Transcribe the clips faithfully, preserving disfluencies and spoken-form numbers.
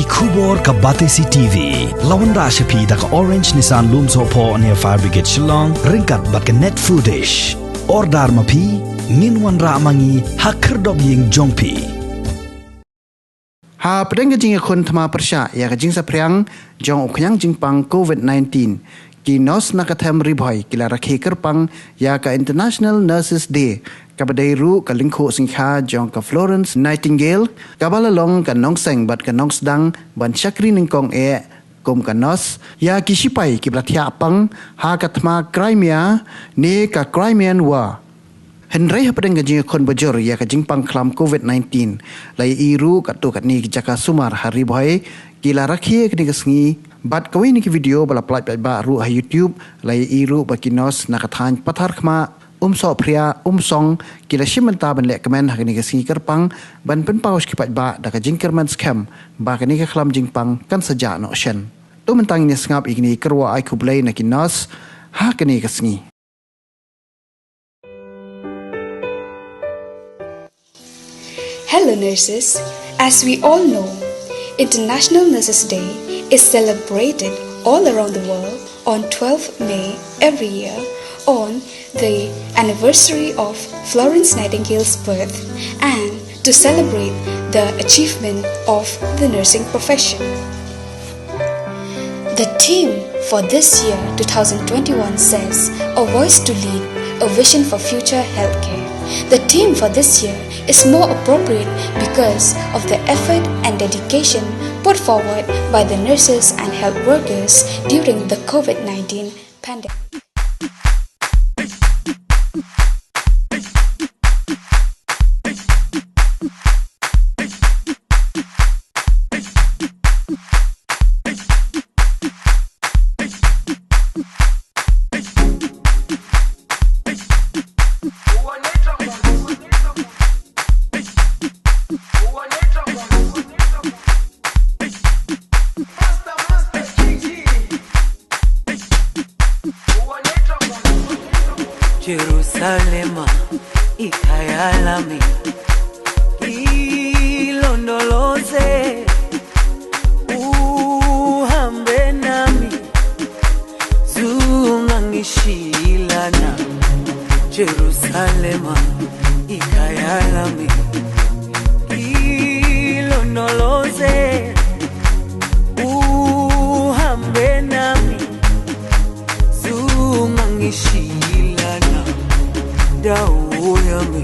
Khubor ka Batesi T V. La wanrah sha phi da ka Orange Nissan Lumsohphoh near Fire Brigade Shillong, ryngkat bad ka Net Foodish. Order ma phi, ngin wanrah ma ngi ha khyrdop ïing jong phi. Ha pdeng ka jingïakhun thma pyrshah ïa ka jingsaphriang jong u khñiang jingpang covid nineteen, ki nurse na ka them Ri Bhoi ki la rakhe kyrpang ïa ka International Nurses Day, kaba dei ruh ka lyngkhuh sngikha jong ka Florence Nightingale, kaba la long ka nongseng bad ka nongsdang ban shakri nyngkong eh kum ka nurse ïa ki sipai kiba la thiah pang ha ka thma Crimea ne ka Crimean War. Hynrei hapdeng ka jingïakhun bajur ïa ka jingpang khlam covid nineteen, la ïohi ruh katto katne ki jaka sumar ha Ri Bhoi ki la rakhe kane ka sngi, bad kawei na ki video ba la pyllait paidbah ruh ha YouTube la ïohi ruh ba ki nurse na ka thaiñ Patharkhmah, Umsohphriah, Umsong ki la shim bynta ban leh kmen ha kane ka sngi kyrpang ban pynpaw sha ki paidbah da ka jingkyrmen skhem ba kane ka khlam jingpang kan sa jah noh shen. To mynta ngin ïa sngap ïa kine ki kyrwoh ai khublei na ki nurse ha kane ka sngi. Hello, nurses. As we all know, International Nurses Day is celebrated all around the world on twelfth May every year on the anniversary of Florence Nightingale's birth and to celebrate the achievement of the nursing profession. The theme for this year, two thousand twenty-one, says, "A voice to lead, a vision for future healthcare." The theme for this year is more appropriate because of the effort and dedication put forward by the nurses and health workers during the covid nineteen pandemic. Jerusalema, ikhaya lami, ilondoloze, uhambe nami, zungangi shilana. Jerusalema, ikhaya lami, ilondoloze, uhambe nami, zungangi shilana. Dawo yami,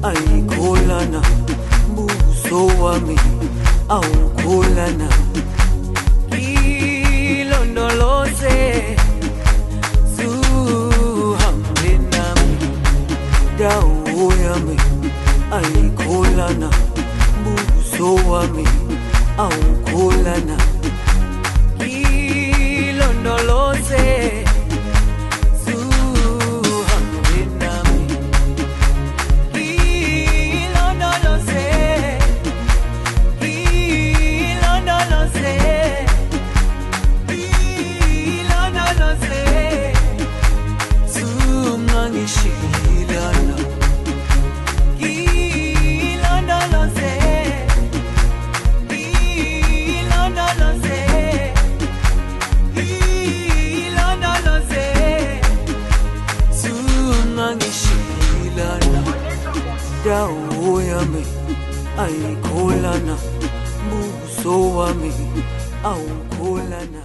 ai kolana, buso wami, au kolana. Ilondoloze, zuhambe nami, dawo yami, ai kolana, buso wami, au kolana. Ilondoloze, zuhambe nami, ilondoloze, ilondoloze, ilondoloze, zungangi shilana. Ilondoloze, ilondoloze, ilondoloze, zungangi shilana. Dawo yami, ai kolana, buso wami, au kolana.